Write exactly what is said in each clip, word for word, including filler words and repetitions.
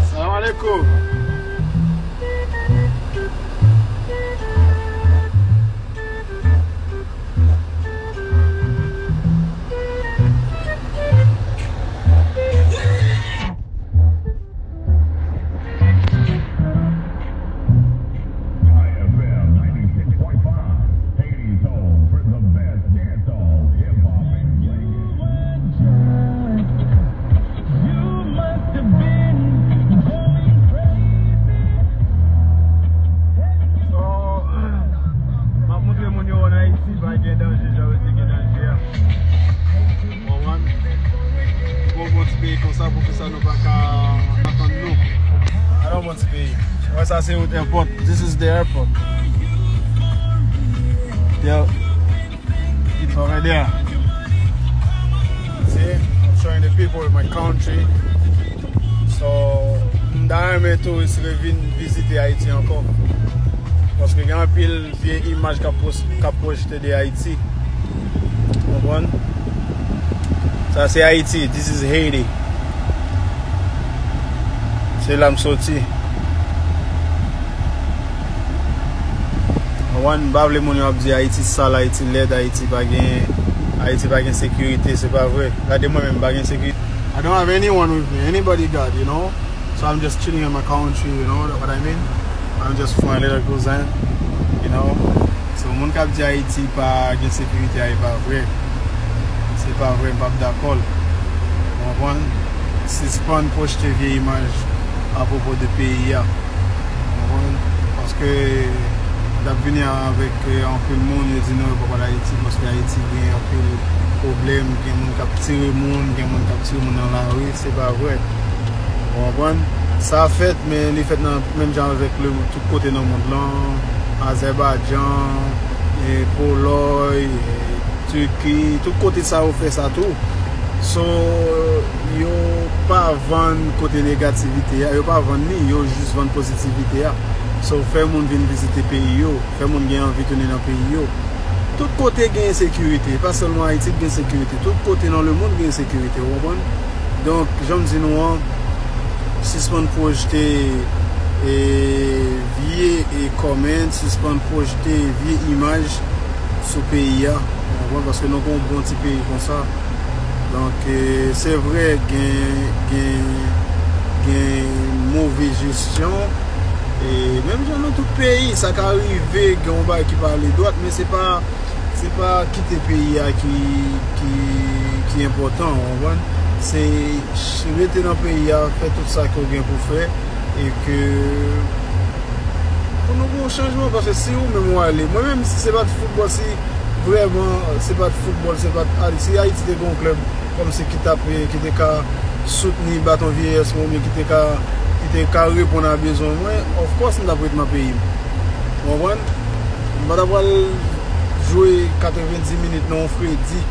Salam aleikum. So, m ap montre moun yo ann Ayiti, pa gen danje, jan yo di gen danje a. Konprann? Pou yon bon ti peyi konsa, poukisa nou pa ka antann nou? Alò, bon ti peyi. Wè, sa se wout airport. This is the airport. There, it's over there. See, I'm showing the people my country. So, m ta renmen touris revin vizite Ayiti ankò. Paske gen anpil vye imaj k ap pwos-, k ap pwojte de Ayiti. Konprann? Sa se Ayiti. This is Haiti. Se la m soti. Konprann? M pa vle moun yo ap di Ayiti sal, Ayiti lèd, Ayiti pa gen, Ayiti pa gen sekirite. Se pa vre. Gade mwen menm, m pa gen sekirite. I don't have anyone with me. Anybody got, you know? So I'm just chilling in my country, you know what I mean? I'm just fun little cousin, you know? So moun k ap di Ayiti pa gen sekirite a, e pa vre. Se pa vre, m p ap dakò l. Ou konprann? Sispann pwojte vye imaj apwopo de peyi a. Ou konprann? Paske l ap vini avèk, eh, anpil moun, yo di non, yo pa pral Ayiti, paske Ayiti gen anpil pwoblèm, gen moun k ap tire moun, gen moun k ap tire moun nan lari, se pa vre. Ou konprann? Sa fèt, men li fèt nan menm jan avèk le, tout kote nan mond lan, Azèbadjan, e Polòy, e Tiki, tout kote sa yo fè sa tou. So, yo pa vann kote negativite a, yo pa vann li, yo jis vann pozitivite a. So, fè moun vin vizite peyi yo, fè moun gen anvi tounen nan peyi yo. Tout kote gen ensekirite, pa sèlman Ayiti ki gen ensekirite, tout kote nan lemonn gen ensekirite, ou konprann? Donk, jan m di nou an, sispann pwojte, e, vye, e, comment, sispann pwojte vye imaj sou peyi a, ou konprann? Paske nou gon bon ti peyi konsa. Donk, e, se vre, gen, gen, gen move jesyon, e, menm jan nan tout peyi, sa ka rive, gen yon bagay ki pa ale dwat, men se pa, se pa kite peyi a ki, ki, ki enpòtan, ou konprann? Se ch-, rete nan peyi a, fè tout sa ke w gen pou fè, e ke pou nou gen yon chanjman, paske si ou menm ou ale, mwen menm, si se pa t foutbòl, si vrèman se pa t foutbòl, se pa t, ale, si Ayiti te gen yon klèb kòmsi ki t ap, ki te ka soutni baton vyeyès mwen, oubyen ki te ka, ki te ka reponn a bezwen mwen, of course, m t ap ret nan peyi m. Ou konprann? M pa t ap pral jwe katrevenndis minit nan yon fredi,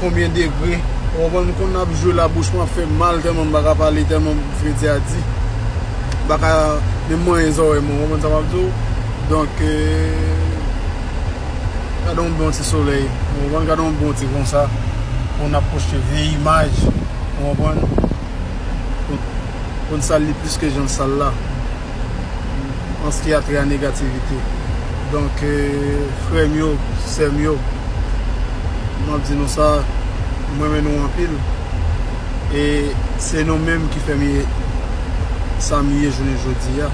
konbyen degre. Ou konprann, m konn ap jwe la, bouch mwen ap fè m mal tèlman m pa ka pale, tèlman fredi a di. M pa ka menm manyen zòrèy mwen, ou konprann sa m ap di w? Donk, eh, gade yon bon ti solèy, ou konprann, gade yon bon ti konsa, pou n ap pwojte vye imaj, ou konprann, pou, pou n sal li plis ke jan l sal la. An s ki a trè a negativite. Donk, eh, frè m yo, sè m yo, m ap di nou sa, m renmen nou anpil. E se nou menm ki fè m ye sa m ye jounen jodi a.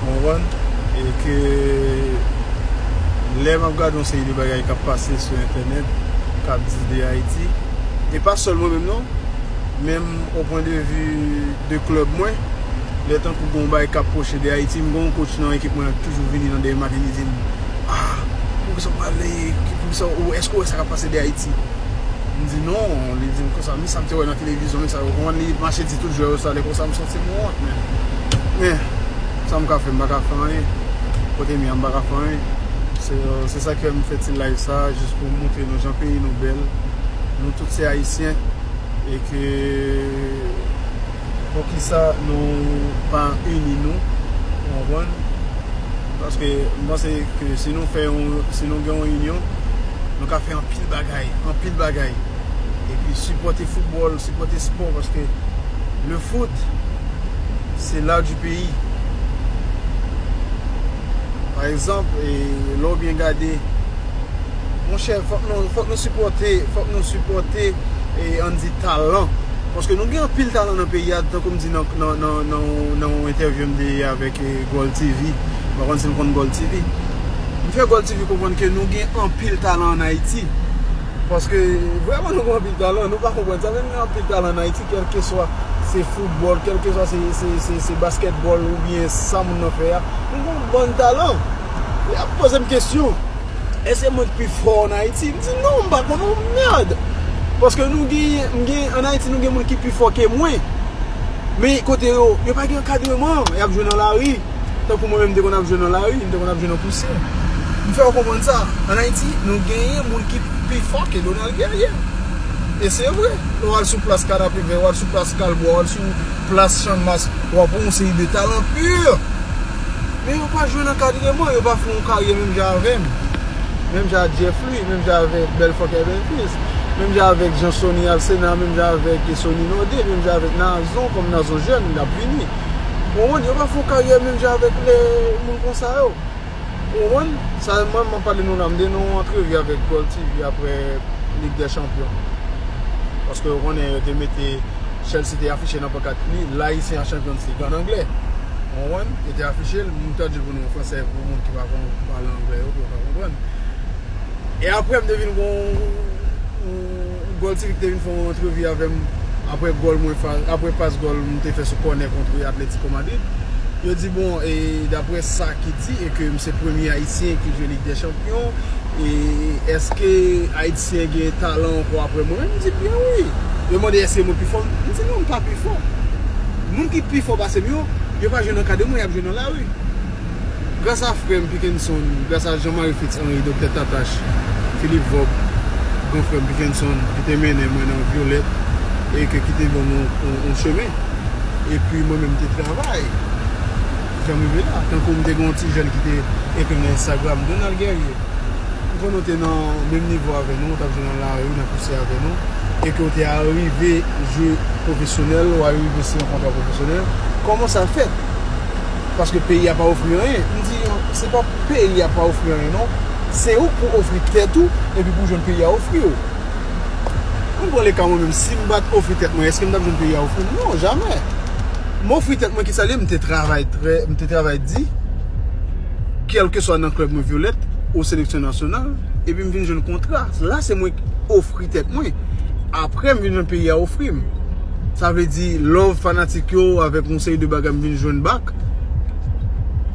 Ou konprann? E ke Lè m ap gade yon seri de bagay k ap pase sou entènèt, k ap di de Ayiti, e pa sèl mwen menm non, menm o pwen de vi de klèb mwen, lè tankou gen yon bagay k ap pwoche de Ayiti, m gen yon coach nan ekip mwen k toujou vini nan dèyè m maten, li di m, "Ah, poukisa w pale, poukisa, ou, èske w wè sa k ap pase de Ayiti?" M di, "Non." Li di m konsa, "Men sa m te wè nan televizyon, men sa yo konprann." Li mache di tout jwè yo sa, lè konsa m santi m wont, men, men, sa m ka fè, m pa ka fè anyen. Kote m ye a, m pa ka fè anyen. Se, se sa k fè m fè ti live sa, jis pou m montre nou jan peyi nou bèl. Nou tout se Ayisyen. E ke poukisa nou pa ini nou, ou konprann? Paske m panse ke si nou fè yon, si nou gen yon inyon, nou ka fè anpil bagay, anpil bagay. Epi sipòte foutbòl, sipòte spò, paske le foot, c'est l'art du pays. Pa egzanp, e, lè w byen gade, monchè, fòk nou, fòk nou sipòte, fòk nou sipòte, e, ann di talan. Paske nou gen anpil talan nan peyi a, tankou m di nan, nan, nan, nan, nan yon entèvyou m te ye avèk, e, Goal T V. M pa konn si n konn Goal T V. M fè Goal T V konprann ke nou gen anpil talan ann Ayiti. Paske vrèman nou gen anpil talan, nou pa konprann sa, men nou gen anpil talan ann Ayiti, kèlkeswa se foutbòl, kèlkeswa se, se, se, se baskètbòl oubyen sa moun nan fè a. Nou gen yon bann talan. Y ap poze m kesyon, èske mwen k pi fò ann Ayiti? M di non, m pa konn yon mèd. Paske nou gen, m gen, ann Ayiti, nou gen moun ki pi fò ke mwen. Men kote yo, yo pa gen ankadreman, y ap jwe nan lari. Tankou mwen menm, m te konn ap jwe nan lari, m te konn ap jwe nan pousyè. M fè w konprann sa. Ann Ayiti, nou genyen moun ki pi fò ke Donald Guerrier. E se vre. Lè w al sou plas Kanapevè, w al sou plas Kalbwa, w al sou plas Channmas, w ap wè yon seri de talan pur. Men yo pa jwenn ankadreman, yo pa fè yon karyè menm jan avè m. Menm jan ak Jeff Louis, menm jan avèk Bèlfò Kevin Fils, menm jan avèk Jean Sony Alcena, menm jan avèk Sony Nodé, menm jan avèk Nazon, kòm Nazon jèn, l ap vini. Ou konprann? Yo pa fè yon karyè menm jan avèk lè moun konsa yo. Ou konprann? Sa, mwen, mwen pale nou la, m te nan yon antrevi avèk Goal T V apre Lig dè Chanpyon. Paske yo konnen yo te mete Chelsea te afiche nan pankat li, La Ayisyen an Champions League, an anglè. Ou konprann? Yo te afiche l, m tradui l pou nou an fransè, pou moun ki pa konn pale anglè yo, pou yo ka konprann. E apre, m te vin gon, yon, yon Goal T V ki te vin fè yon antrevi avè m, apre gòl mwen fa-, apre pas gòl m te fè sou kònè kont Atlético Madrid. Yo di, bon, e daprè sa ki di, e ke m se premye Ayisyen ki jwe Lig dè Chanpyon, e èske Ayisyen gen talan ankò apre mwen? M di, byen wi. Yo mande, èske mwen pi fò? M di, non, m pa pi fò. Moun ki pi fò pase m yo, yo pa jwe nan kad mwen, y ap jwe nan lari. Gras a frè m Pickenson, gras a Jean-Marie Fritz Henry, Doktè Tatache, Philippe Vob, gran frè m Pickenson, ki te mennen mwen nan Violette, e ke, ki te ban mwen yon, yon, yon chemen. Epi mwen menm te travay. Jan m rive la. Tankou m te gen yon ti jèn ki te ekri m nan Instagram, Donald Guerrier. M konnen w te nan menm nivo avè nou, w t ap jwe nan lari, nan pousyè avè nou, e ke w te arive jwe pwofesyonèl, w arive siyen yon kontra pwofesyonèl. Kòman sa fèt? Paske peyi a pa ofri anyen. M di, se pa peyi a pa ofri anyen, non. Se ou k pou ofri tèt ou, epi pou jwenn peyi a ofri w. Ann pran le ka mwen menm, si m pa t ofri tèt mwen, èske m t ap jwenn peyi a ofri m? Non, jamè. M ofri tèt mwen, kisa l ye? M te travay trè, m te travay di, kèlkeswa nan klèb mwen Violette, ou seleksyon nasyonal, epi m vin jwenn kontra. La, se mwen k ofri tèt mwen. Apre, m vin jwenn peyi a ofri m. Sa vle di, love fanatik yo avèk yon seri de bagay m vin jwenn back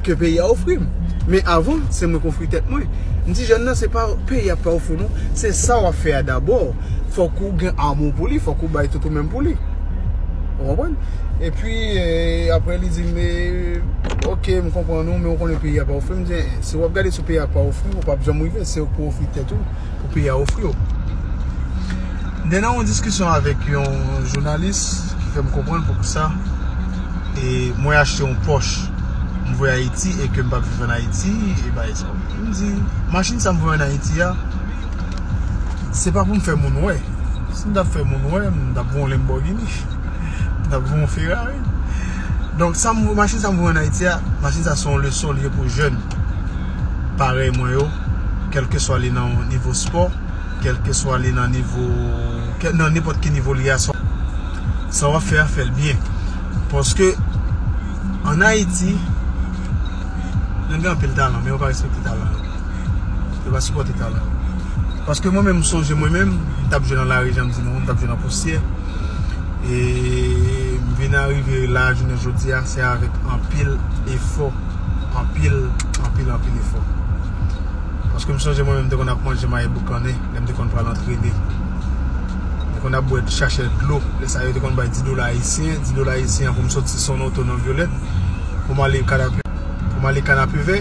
ke peyi a ofri m. Men avan, se mwen k ofri tèt mwen. M di jèn nan, se pa peyi a pa ofri w non, se sa w ap fè a dabò. Fòk ou gen amou pou li, fòk ou bay tout ou menm pou li. Ou konprann? Epi, e, apre li di m, e, oke, m konprann ou, men ou konnen peyi a pa ofri. M di, e, si w ap gade sou peyi a pa ofri w, ou p ap janm rive, se ou k pou ofri tèt ou pou peyi a ofri w. M te nan yon diskisyon avèk yon jounalis ki fè m konprann poukisa, e, mwen achte yon Porsche, m voye Ayiti e ke m p ap viv ann Ayiti, e bagay sa yo. M di, machin sa m voye ann Ayiti a, se pa pou m fè moun wè. Si m t ap fè moun wè, m t ap voye yon Lamborghini. M t ap voye yon Ferrari. Donk, sa m, machin sa m voye ann Ayiti a, machin sa se yon leson li ye pou jèn parèy mwen yo, kèlkeswa li nan nivo spò, kèlkeswa li nan nivo, kè-, nan nenpòt ki nivo li a, sa, sa w ap fè a, fè l byen. Paske, ann Ayiti, nou gen anpil talan, men yo pa respekte talan yo. Yo pa sipòte talan. Paske mwen menm, m sonje mwen menm, m t ap jwe nan lari, jan m di nou, m t ap jwe nan pousyè. E m vin arive la, jounen jodi a, se avèk anpil efò. Anpil, anpil, anpil efò. Paske m sonje mwen menm, m te konn ap manje mayi boukannen, lè m te konn pral antrene. M te konn ap bwè, chache dlo. Lè sa yo te konn bay dis dola ayisyen, dis dola ayisyen an pou m soti Sonoto nan Vyolèt, pou m ale Kanapevè. Pou m ale Kanapevè,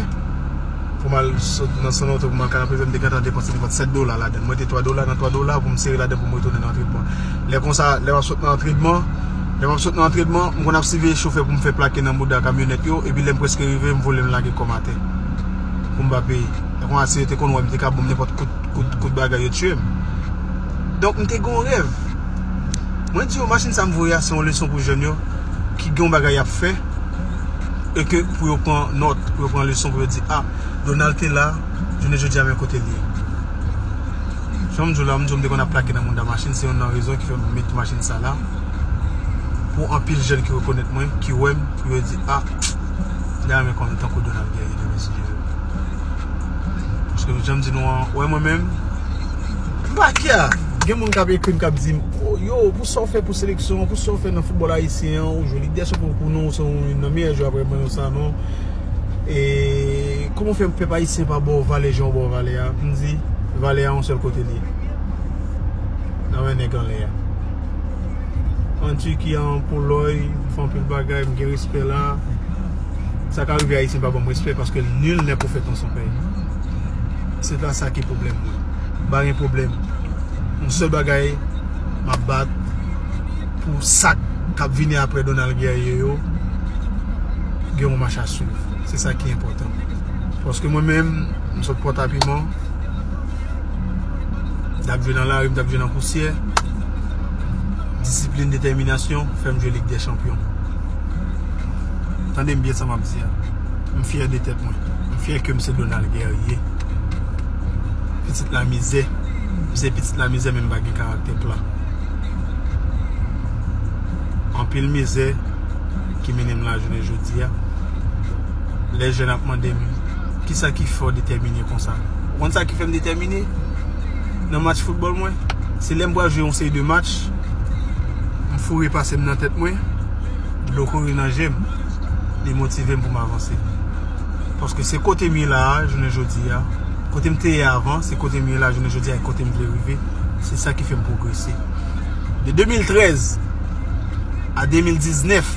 pou m al sot nan Sonoto, pou m al Kanapevè, m te gentan depanse nenpòt sèt dola ladan l. Mwen te twa dola, nan twa dola pou m sere ladan pou m retounen nan antrenman. Lè konsa, lè m ap sot nan antrenman, lè m ap sot nan antrenman, m konn ap siveye chofè pou m fè plake nan mouda kamyonèt yo, epi lè m prèske rive, m vole m lage kò m atè. Pou m pa peye. Lè konsa, si yo te konn wè m, te ka ban m nenpòt kout, kout, kout bagay, yo tiye m. Donk, m te gen yon rèv. Mwen di yo, machin sa m voye a, se yon leson pou jèn yo, ki gen yon bagay y ap fè, e ke pou yo pran nòt, pou yo pran leson, pou yo di, a, Donald te la, jounen jodi a, men kote l ye. Jan m di w la, m di w m te konn ap plake nan mouda machin, se youn nan rezon ki fè m met machin sa la. Pou anpil jèn ki rekonèt mwen, ki wè m, pou yo di, a, m ta renmen konn tankou Donald Guerrier demen, si Dye vle. Paske jan m di nou an, wè mwen menm, m pa kè. Gen moun k ap ekri m, k ap di m, "O, yo, pou sa w fè pou seleksyon an, pou sa w fè nan foutbòl ayisyen an, ou jwe Lig dè Chanpyon pou nou, ou se youn nan meyè jwè apre Manuel Sanon. E kòman w fè pèp ayisyen pa ba w valè jan w ba w valè a?" M di, valè a yon sèl kote l ye. Nan men nèg anlè a. An Tiki, an Polòy, m fè anpil bagay, m gen respè la. Sa ka rive ayisyen pa ban m respè paske nul n'est prophète en son pays. Se pa sa ki pwoblèm mwen. M pa gen pwoblèm. Yon sèl bagay, m ap bat pou sa k ap vini apre Donald Guerrier yo gen yon mach a swiv. Se sa ki enpòtan. Paske mwen menm, m sot Pòtapiman, m t ap jwe nan lari, m t ap jwe nan pousyè. Disiplin, detèminasyon fè m jwe Lig dè Chanpyon. Tande m byen sa m ap di a. M fyè de tèt mwen. M fyè ke m se Donald Guerrier. Pitit lamizè. M se pitit lamizè, men m pa gen karaktè pla. Anpil mizè ki mennen m la jounen jodi a. Lè jèn ap mande m, "Kisa ki fè w detèmine konsa?" Ou konn sa ki fè m detèmine? Nan match foutbòl mwen, se lè m pral jwe yon seri de match, m foure pase m nan tèt mwen, dlo kouri nan je m, li motive m pou m avanse. Paske se kote m ye la a, jounen jodi a, kote m te ye avan, se kote m ye la, jounen jodi a, e kote m vle rive. Se sa ki fè m pwogrese. De de mil trèz a de mil diznèf,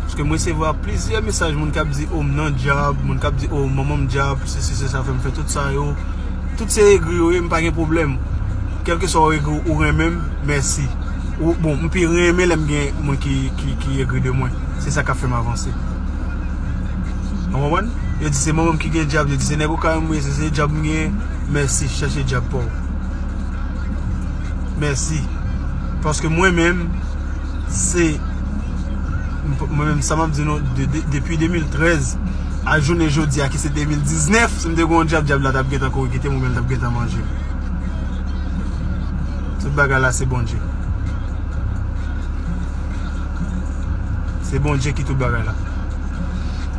paske m resevwa plizyè mesaj moun k ap di, "O, m nan djab," moun k ap di, "O, manman m djab, sesi, sesa," fè m fè tout sa yo. Tout se egri yo ye, m pa gen pwoblèm. Kèlkeswa w egri ou renmen m, mèsi. Ou, bon, m pi renmen lè m gen moun ki, ki, ki egri de mwen. Se sa k ap fè m avanse. Ou konprann? Yo di se manman m ki gen djab, yo di se nèg Okanm mwen ye, se, se djab m gen. Mèsi, chèche djab pa w. Mèsi. Paske mwen menm, se, mwen menm, sa m ap di nou, de, de, depi de mil trèz a jounen jodi a, ki se de mil diznèf, si m te gen yon djab, djab la t ap gentan kouri kite m, oubyen l t ap gentan manje m. Tout bagay la, se Bondye. Se Bondye ki tout bagay la.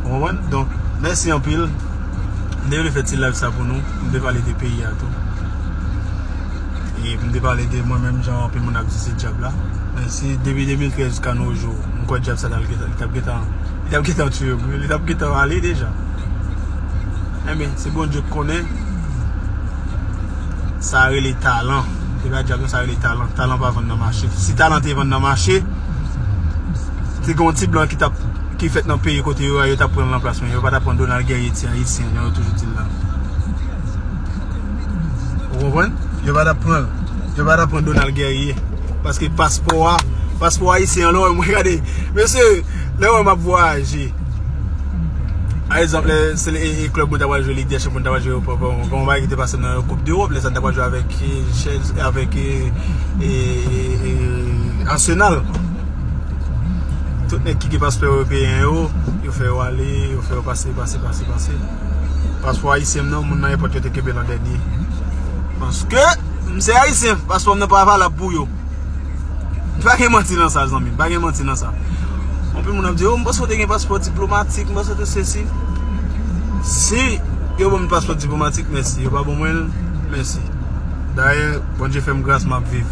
Ou konprann? Donk, mèsi anpil. M te vle fè ti live sa pou nou. M te pale de peyi a tou. E m te pale de mwen menm, jan anpil moun ap di se djab la. Men si depi de mil trèz jiska nos jours, m kwè djab sa t ap gentan, li t ap gentan, li t ap gentan tiye m wi. Li t ap gentan ale deja. Enben, se Bondye k konnen. Sa rele talan. Se pa djab non, sa rele talan. Talan pa vann nan mache. Si talan te vann nan mache, te gen yon ti blan ki t ap, ki fèt nan peyi kote yo a, yo t ap pran l nan plas mwen. Yo pa t ap pran Donald Guerrier ti ayisyen, jan yo toujou di l la. Ou konprann? Yo pa t ap pran l. Yo pa t ap pran Donald Guerrier. Paske paspò a, paspò ayisyen an, lè w wè mwen gade. Mesye, lè w wè m ap vwayaje. Pa egzanp, lè se e, e klèb mwen ta pral jwe Lig dè Chanpyon, mwen ta pral jwe, bon, bon, bon, bagay ki te pase m nan Koup Dewòp, lè sa n ta pral jwe avèk, e, Chelsea, avèk, e, e, e, e, Arsenal. Tout nèg ki gen paspò ewopeyen yo, yo fè yo ale, yo fè yo pase, pase, pase, pase. Paspò ayisyen m nan, moun nan èpòt yo te kenbe l an dènye. Paske m se ayisyen, paspò m nan pa valab pou yo. Pa gen manti nan sa, zanmi m. Pa gen manti nan sa. Anpil moun ap di, "O, m panse w te gen paspò diplomatik, m panse w te sesi." Si Yo ban m paspò diplomatik, mèsi. Yo pa ban mwen l, mèsi. Dayè, Bondye fè m gras, m ap viv.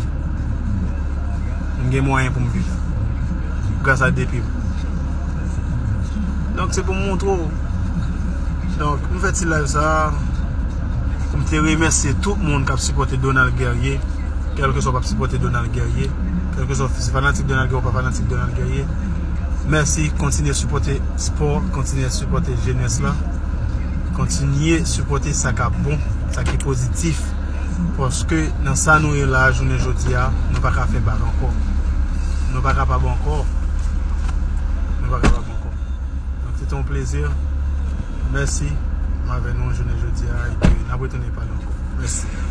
M gen mwayen pou m viv. Gras a de pye m. Donk, se pou m montre w. Donk, m fè ti live sa a pou m te remèsye tout moun k ap sipòte Donald Guerrier. Kèlkeswa w p ap sipòte Donald Guerrier, kèlkeswa w se fanatik Donald Guerrier ou pa fanatik Donald Guerrier, mèsi. Kontinye sipòte spò, kontinye sipòte jenès la, kontinye sipòte sa k ap bon, sa ki pozitif. Paske nan sa nou ye la, jounen jodi a, nou pa ka fè bak ankò. Nou pa kapab ankò. Nou pa kapab ankò. Donk, se te yon plezi. Mèsi. M avè nou jounen jodi a, epi n ap retounen pale ankò. Mèsi.